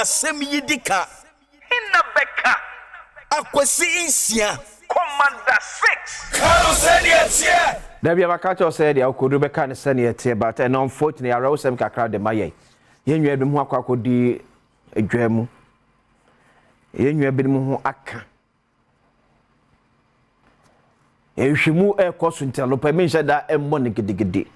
Asɛm yi di ka. Hena bɛka? Akwasi Nsia. Commander 6. Ka no sɛdeɛ ɛteɛ. Dabi a maka kyerɛ wo sɛ deɛ wokɔduru bɛka no sɛdeɛ ɛteɛ, but ɛno unfortunately awerɛhosɛm kakra de ma yɛn. Yɛn nua binom ho akɔ akɔdi dwa mu. Yɛn nua binom ho aka. Nhwehwɛmu ɛrekɔ so nti anɔpa menhyɛ da mmɔ no gidigidi.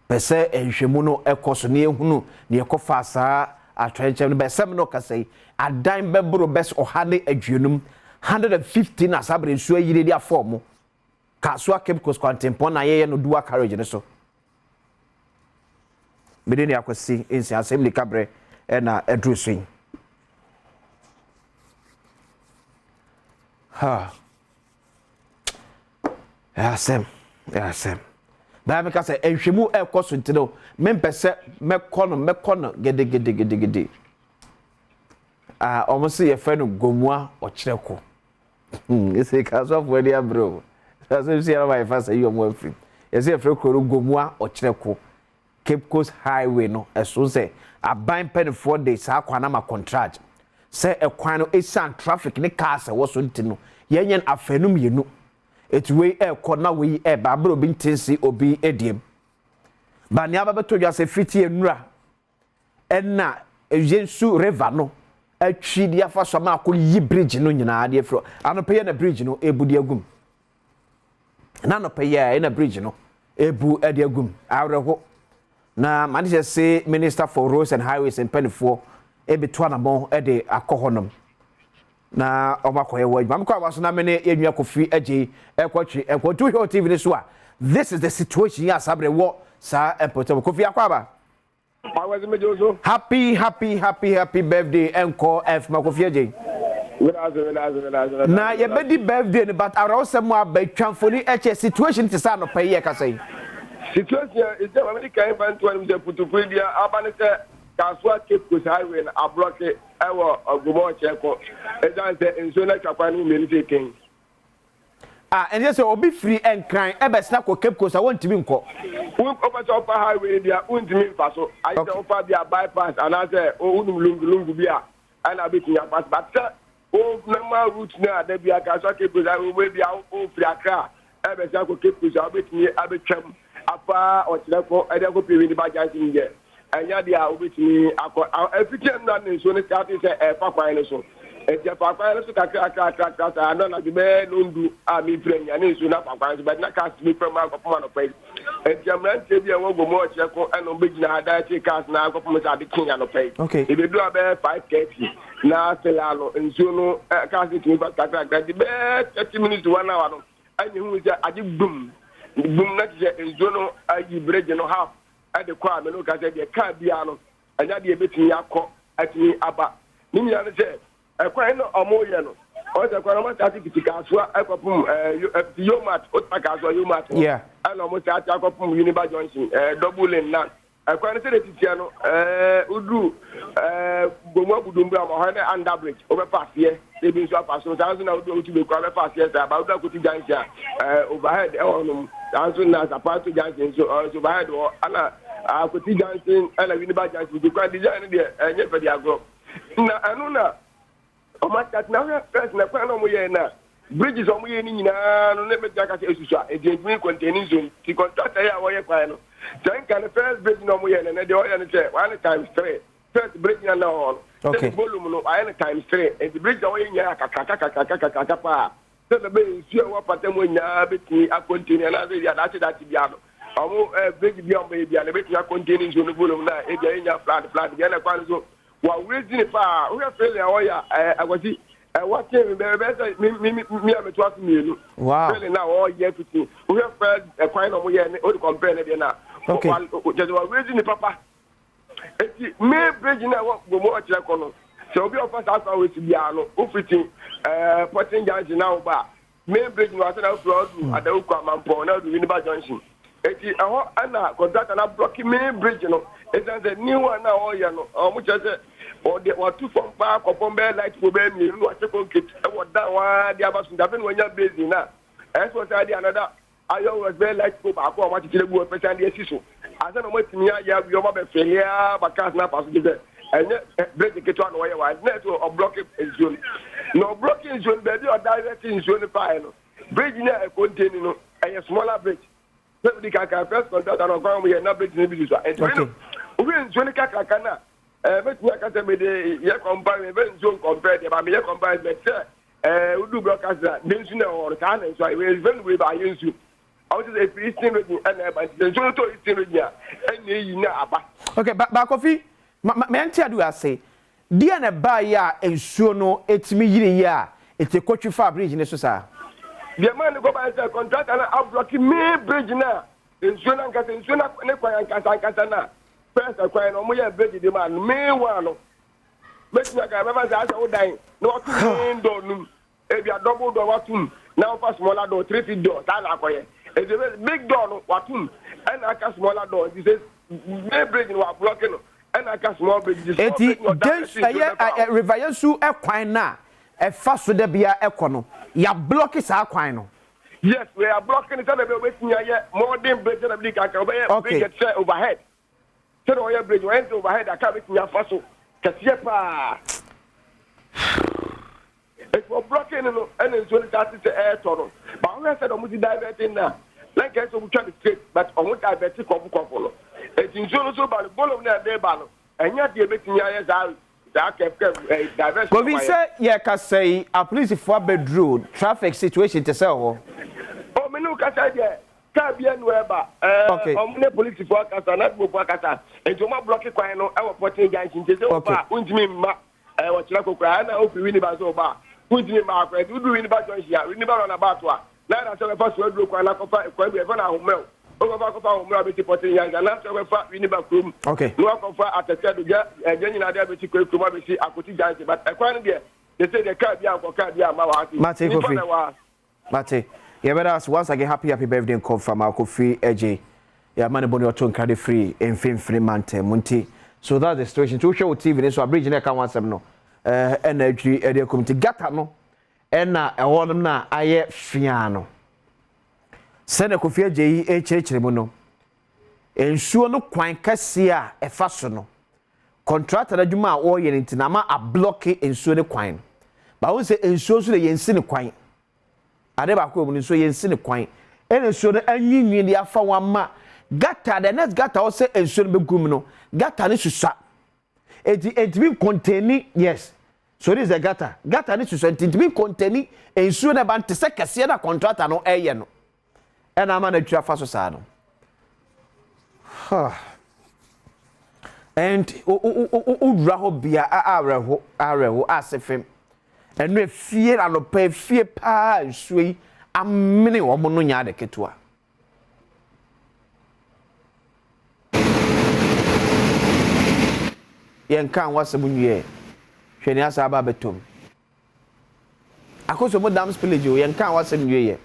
Pɛ sɛ nhwehwɛmu no ɛkɔ so na yɛhunu nea ɛkɔfaa saa atɔyɛnkyɛm no bɛsɛm no kasa yi. Adan bɛboro bɛs 150, 150 na saa bere nsuo ayiri de afɔ mo. Kasoa Cape Coast kwantempɔn na yɛyɛ no dual carriage no so. Mede ne Akwasi Nsia asɛm nika berɛ ɛna ɛduru so yi. Ha. Asɛm, asɛm. Baa meka sɛ nhwɛmu ɛkɔ so nti no, mempɛ sɛ mɛkɔ no mɛkɔ no gedegedegede. Ah, wɔn se yɛfrɛ no Gomua Ɔkyerɛko. Ɛsɛ Kasoafoɔ ani abere o. Asɛm si ara ma yɛfa sɛ yi wɔn afiri. Yɛsɛ yɛfrɛ kuro no Gomua Ɔkyerɛko. Cape Coast Highway no ɛso sɛ aban mpanimfoɔ de saa kwan no ama contract sɛ ɛkwan no ɛsiane traffic ne cars ɛwɔ so nti no yɛnyɛ no afanu mmienu. Eti wei ɛrekɔ na wei ɛreba abere obi ntensi obi ediem. Ba nea aba bɛtɔ dwa sɛ fiti nnura ɛna Yensu River no atwi de afa so ama akɔ yi bridge no nyinaa de afiri anɔpɛ yɛ na bridge no ebu de agum. Na anɔpɛ yɛ na bridge no ebu de agum. Awerɛho. Na made hyɛ se Minister for Roads and Highways mpanimfoɔ ebetu anamɔn de akɔ hɔnom. Na ɔmo akɔyɛ wɔ adwuma. Mekɔ awa so na me ne yɛn nua Kofi Agye ɛkɔtwe ɛkɔtu hwɛ TV ne so a, this is the situation yɛ asabrɛ wɔ saa mpɔtam. Kofi, akɔ aba. Awɛsɛ megye so. Happy, happy, happy, happy birthday ɛnkɔ ɛfuma Kofi Agye. Na yɛbɛdi birthday no, but awerɛhosɛm mu aba atwa mfoni ɛkyɛ situation te sɛ anɔpa yi yɛkasa yi. Situation ɛsɛ ma mede kan fa ntoa no sɛ putukuri deɛ aba ne sɛ Kasoa Cape Coast Highway no ablock ɛwɔ Ɔgomɔ Ɔkyerɛ kɔ ɛsiane sɛ nsuo no atwa kwan no mu mmienu sɛ kɛn. Ah, ɛnkyɛ sɛ obi firi Nkran ɛbɛsena kɔ Cape Coast a, wɔntumi nkɔ. Wopɛ sɛ wofa highway no deɛ, wontumi mfa so. Ayɛ sɛ wofa bi a bypass anaasɛ wonom lungu bi a ɛna wobɛtumi afa so, but sɛ wo normal route no a da bi a Kasoa Cape Coast highway wo bi a wofiri Accra ɛbɛsena kɔ Cape Coast a, wobɛtumi abɛtwam afa Ɔkyerɛ kɔ ɛde akɔ pie Winneba Junction deɛ, ɛnyɛ adeɛ a wobɛtumi akɔ. Ɛfiti nnora ne nsuo no start sɛ ɛfa kwan no so, nti ɛfa kwan no so kakra kakra kakra saa no anadwo bɛyɛ nondu a mefiri anya ne nsuo no afa kwan so, bɛde na cars tumi fam akɔpem anɔpa yi. Nti mmeranteɛ bi a ɛwɔ Gomo Ɔkyerɛ ko ɛna wɔbɛgyina ha dan akyi cars na akɔpem sɛ ade kyee anɔpa yi. Ɛbɛduru a bɛyɛ 5:30 na sela no nsuo no cars no tumi fa kakra kakra, nti bɛyɛ 30 minutes to one hour no ɛna ehu sɛ agye gbum gbum na kyerɛ sɛ nsuo no ayi bridge no half ɛde kɔ a mene ka sɛ deɛ kaa biara no ɛnya deɛ ebɛtumi akɔ atumi aba. Ne nyinaa no sɛ ɛkwan no ɔmo yɛ no ɔmo sɛ kwan no ɔmo asase fiti Kasoa ɛkɔpem ɛfiti Yomat ota Kasoa Yomat hɔ ɛna ɔmo sase akɔpem Winneba Junction, double lane na ɛkwan no sɛdeɛ titiɛ no woduru Gomu Abudumbura ma hɔ ne under bridge wobɛfa aseɛ na ebi nso afa so saa nso na woduru Otu Bekura wobɛfa aseɛ saa ba woduru Akoti Junction a overhead ɛwɔ hɔnom saa nso na Sapato Junction nso nso overhead wɔ ɛna Akoti Junction ɛna Winneba Junction. Nti kwan design no deɛ ɛnyɛ fɛ de agorɔ na ɛno na ɔmo asate na ahwɛ first na kwan na ɔmo yɛ na bridges a ɔmo yɛ no nyinaa no ne mɛtumi aka sɛ esusu a nti ntumi contain nsuo. Nti contractor yɛ a wɔyɛ kwan no sɛ nka no first bridge na ɔmo yɛ no ɛnɛ deɛ ɔyɛ no sɛ wɔayɛ no times three. First bridge na na ɔwɔ no sɛ volume no wɔayɛ no times three, nti bridge a wɔyɛ nyinaa kakraka kakraka kakraka paa sɛ bɛbɛ nsuo a ɛwɔ apata mu nyinaa bɛtumi acontain anaasɛ ebi adaakye daakye bia no ɔmo bridge bi a ɔmo bɛyɛ bia no bɛtumi acontain nsuo no volume na ebi a yɛnya flood flood bia na kwan no so wɔawurezi ne paa. Wohwɛ failure a wɔyɛ a Akwasi ɛwɔ me bɛyɛ bɛyɛ sɛ mi mi mi a meto aso mmienu. Failure na wɔyɛ fiti wohwɛ first ɛkwan na ɔmo yɛ ne o de compare ne deɛ na kyerɛ sɛ wɔawurezi ne papa. Eti main bridge na ɛwɔ Gomo Ɔkyerɛ kɔ no sɛ obi a ɔfa saa kwan wɔ esi biara no wofiti Pɔtin Junction na woba a main bridge no ase na wofiri ɔdu Adawuku Amampɔn na ɔdu Winneba Junction. Eti ɛhɔ ɛna contractor na block main bridge no esan sɛ new one na ɔyɛ no ɔmo kyerɛ sɛ ɔde watu fam paa kɔ fam bɛyɛ light pole bɛyɛ mmienu na wahyɛ concrete ɛwɔ dan waa de aba so. Ntafe na wanya basin na ɛsɛ ɔsan de another iron rods bɛyɛ light pole baako a wɔakyekyere gu hɔ pɛ san de asi so ansa na wɔatumi ayɛ awie. Wɔn abɛfɛle aba cars na afa so kyerɛ sɛ Ɛnyɛ bridge ketewa na wɔyɛ wɔ ha nti na ɛsɛ ɔblɔke nsuo no. Na ɔblɔke nsuo no baabi a ɔdirect nsuo no faeɛ no, bridge no a ɛcontain no, ɛyɛ smaller bridge. Sɛ medi kan kan first contractor no ɔkwan wɔn yɛ na bridge no bi susua. Nti wei no, wohwɛ nsuo no kakraka no a, ɛɛ mɛtumi aka sɛ mede yɛ compare, mɛ nsuo nkɔmpare deɛ ba meyɛ compare mɛ sɛ ɛɛ wodu broadcast a ne nsu na ɛwɔ hɔ no saa na nsuo ayɛ wei nsuo no wei ba ayɛ nsuo. Ɔmo sɛ efiri eastern region ɛna ɛba nti sɛ nsuo no tɔ eastern region a ɛna eyi na aba. Okay, ba ba Kofi, ma ma yɛnte ade wei ase. Deɛn na ɛbaeɛ a nsuo no tumi yiriiɛ a ɛti kɔtwi faa bridge no so saa? Deɛ ɛmaa no kɔbaeɛ sɛ contractor no ablɔke main bridge no a nsuo no ankasa nsuo no ne kwan ankasa ankasa no a first kwan no wɔyɛɛ bridge de maa no main one no mɛtumi aka mɛfa sɛ asɛ wo dan na wato main door no mu Ebia double door watom na wofa smaller door, 3 feet door, saa na akɔyɛ. Nti ebe big door no watom ɛna aka smaller door nti sɛ main bridge no wa block no ɛna aka small bridge nti small Eti bridge no ɔda Densu ɛsi nsuo ɛyɛ bɛfa ɛ hɔ. River Yensu kwan no a ɛfa so da biara ɛkɔ no, yɛablɔke saa kwan no. Yes, we are blocking sɛdeɛ ɛbɛyɛ wobɛtumi ayɛ modern bridge sɛdeɛ mede kan kan wobɛyɛ bridge Okay. ɛte sɛ overhead. Sɛdeɛ wɔyɛ bridge wɔyɛ no sɛ overhead a car bɛtumi afa so kɛseɛ paa. Eti wɔ blocking no no ɛna nsuo no start sɛ ɛɛtɔ no. But wohwɛ sɛdeɛ wɔn si divert no a na nka ɛsɛ wɔn twa no straight but wɔn divert kɔfo kɔfo no. Eti nsuo no so ba no volume no a ɛde ba no ɛnyɛ adeɛ ebetumi ayɛ saa saa curve curve ɛɛ diversion a Kofi wɔayɛ. sɛ yɛkasa yi apolisifoɔ abɛduru traffic situation te sɛ wɔ hɔ. Oh me ne wo kasa yi deɛ Car bi anu ɛba ɛɛ Okay. ɔmo ne polisifoɔ akasa nadmofoɔ akasa nti ɔmo ablɔke kwan no ɛwɔ Pɔten junction nti sɛ Okay. woba a wontumi mma ɛɛ wɔkyerɛ ko koraa ɛna wofiri Winneba nso woba a wontumi mma ha koraa nti woduru Winneba junction a Winneba runabout a na ɛna sɛ wobɛfa Suaduro kwan no akɔfa kwan bi a yɛfrɛ no Ahommerɛw wokɔfa akɔfa Ahommerɛw abɛsi Pɔten junction anaasɛ wobɛfa Winneba kurom Okay. na wakɔfa Atɛkyɛ do gya ɛgya nyinaa de abɛsi Kwae kurom abɛsi Akoti junction but ɛkwan no deɛ sese deɛ car bi ankɔ car bi amma wɔ ha nti Mate nnipa Kofi. na ɛwɔ ha. Mate. Yɛbɛda ase once again happy happy birthday nkɔ mfa Kofi Adjei. Yɛama ne bɔne ɔto nkra de firi mfimfini mantam mu nti so that's the situation. Nti wohwɛ wo TV ne so a bridge no ɛka ho asɛm no eh, ɛna adwiri ɛde akum nti gata no ɛna ɛhɔ nom na ayɛ fiaa no. Sɛnea Kofi Adjei yi ɛkyerɛkyerɛ mu no, nsuo no kwan kɛseɛ a ɛfa so no, kɔntrata no adwuma a wɔreyɛ no nti na ama ablɔke nsuo no kwan no. Ba wohu sɛ nsuo nso de yɛnsi no kwan. Ade baako wɔ mu no nsuo yɛnsi no kwan. Ɛna nsuo no anwiinwii de afa wɔn ama gata, the next gata wɔ sɛ nsuo no bɛgu mu no, gata no susua. Enti ɛntumi nkontɛni, yes. So this is the gutter. Gutter no susua nti ntumi nkontɛni nsuo no ɛba no te sɛ kɛseɛ no a kɔntrata no ɛyɛ no. Ɛna ama no atwiri afa so saa no. And wowura hɔ bia awerɛho awerɛho ase fem. Ɛno efie anɔpa efie paa nsuo yi amene wɔn no nyɛ ade ketewa. Yɛnka ho asɛm nwie. Hwɛ nea asa aba abɛtɔ mu. Akosombo dam spillage o, yɛnka ho asɛm nwie yɛ.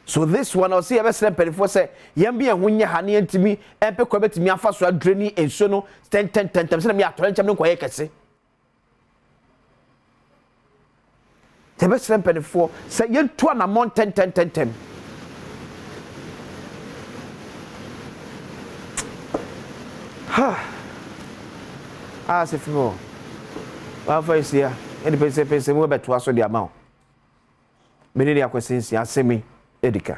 So this one ɔsɛ yɛbɛsrɛ mpanimfoɔ sɛ yɛn bi yɛn ho nyɛ ha na yɛntumi ɛmpɛ kwan bɛtumi afa so adreni nsuo no tɛntɛntɛntɛm sɛdeɛ meyɛ atɔrɛnkyɛm no nkɔyɛ kɛse. Yɛbɛsrɛ mpanimfoɔ sɛ yɛntu anammɔn ntɛntɛntɛntɛm. Ha! Ah, sɛ fi hɔ. Wamfa nsia, ɛde pɛnsɛpɛnsɛ mu bɛtoa so de ama wo. Mene ne akwasinsia asɛm yi edi ka.